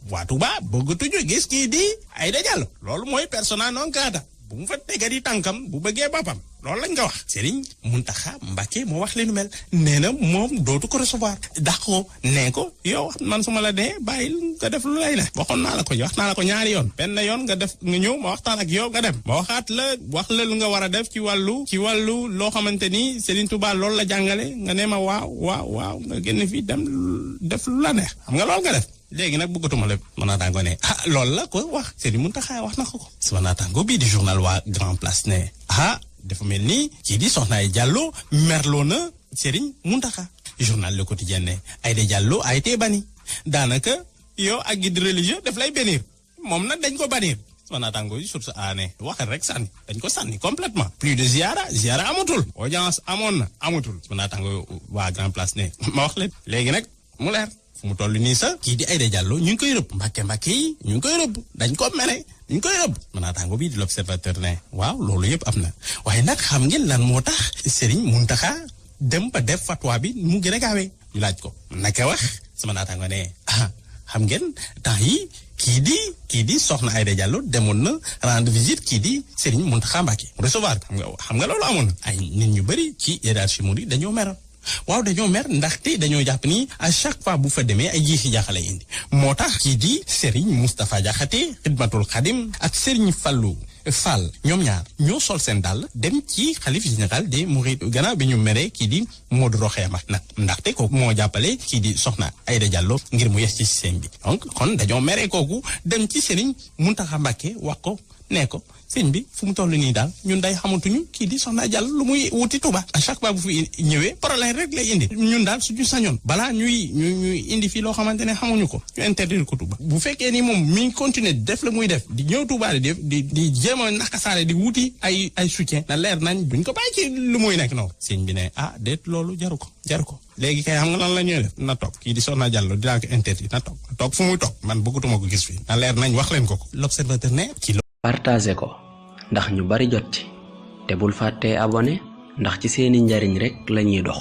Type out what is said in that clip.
waa Touba bëggatuñu gis kii di Aïda Diallo loolu mooy persona non grata bu mu fa tegati tànkam bu bëggee boppam loolu lañ ko wax Serigne Mountakha Mbacké moo wax li nu mel nee na moom dootu ko recevoir dàq ko nee ko yow man su ma la dee bàyyil nga def lu lay ne waxoon naa la ko wax naa la ko ñaari yoon benn yoon nga def nga ñëw ma waxtaan ak yow nga dem ma waxaat la wax la lu nga war a def ci wàllu loo xamante ni Serigne Touba loolu la jàngale nga ne ma waaw nga génn fii dem def lu la neex xam nga loolu nga def léegi nag bëggatuma lépp ma naataango ne loolu la ko wax Serigne Mountakha wax na ko sama naataango bii di journal waa Grand Place ne dafa mel ni kii di Soxna Aïda Diallo merloo na Serigne Mountakha journal Le Quotidien ne Aïda Diallo a été banni daanaka yow ak guide religieux daf lay bénir moom nag dañ ko bannir sama naataango yi source aané waxal rek sànni dañ ko sànni complètement plus de ziara amatul audience amoon na amatul sama naataango waa Grand Place ne ma wax leen léegi nag mu leer fu mu toll nii sax kii di Aïda Diallo ñu ngi koy rëbb mbàkke yi ñu ngi koy rëbb dañ ko mere ñu ngi koy rëbb naataango bii di l'Observateur ne waaw loolu yëpp am na waaye nag xam ngeen lan moo tax Serigne Mountakha dem ba def fatwa bi mu gën a gaawee ñu laaj ko naka wax sama naataango ne xam ngeen temps yi kii di Soxna Aïda Diallo demoon na rendre visite kii di Serigne Mountakha Mbacké recevoir xam nga loolu amoon na ay nit ñu bëri ci hiérarchie mouride dañoo meroon waaw dañoo mer ndaxte dañoo jàpp ni à chaque fois bu fa demee ay jiixi jaaxale indi moo tax kii di Serigne Moustapha Diakhaté Xidmatul Xadim ak Serigne Fallou Fall ñoom ñaar ñoo sol seen dàll dem ci xalif général des Mourides gannaaw bi ñu meree kii di Modou Rokhaya Mbacké nag ndaxte kooku moo jàppale kii di Soxna Aïda Diallo ngir mu yes ci système bi donc kon dañoo meree kooku dem ci Serigne Mountakha Mbacké wax ko nee ko sëñ bi fu mu toll nii daal ñun day xamatuñu kii di Soxna Diallo lu muy wuti Touba à chaque fois bu fi ñëwee problème rek lay indi ñun daal suñu sañoon balaa ñuy indi fii loo xamante ne xamuñu ko ñu interdire ko Touba bu fekkee ni moom mi ngi continuer def la muy def di ñëw Touba di jéem a nakasaale di wuti ay soutien na leer nañ buñ ko bàyyi ci lu muy nekk noonu sëñ bi ne déet loolu jaru ko léegi kay xam nga lan la ñuy def na toog kii di Soxna Diallo dinaa ko interdire na toog fu muy toog man bëggatuma ko gis fii na leer nañ wax leen ko l'Observateur ne partagé ko ndax ñu bari jot ci te bul fàttee abonné ndax ci seeni njariñ rek lañuy dox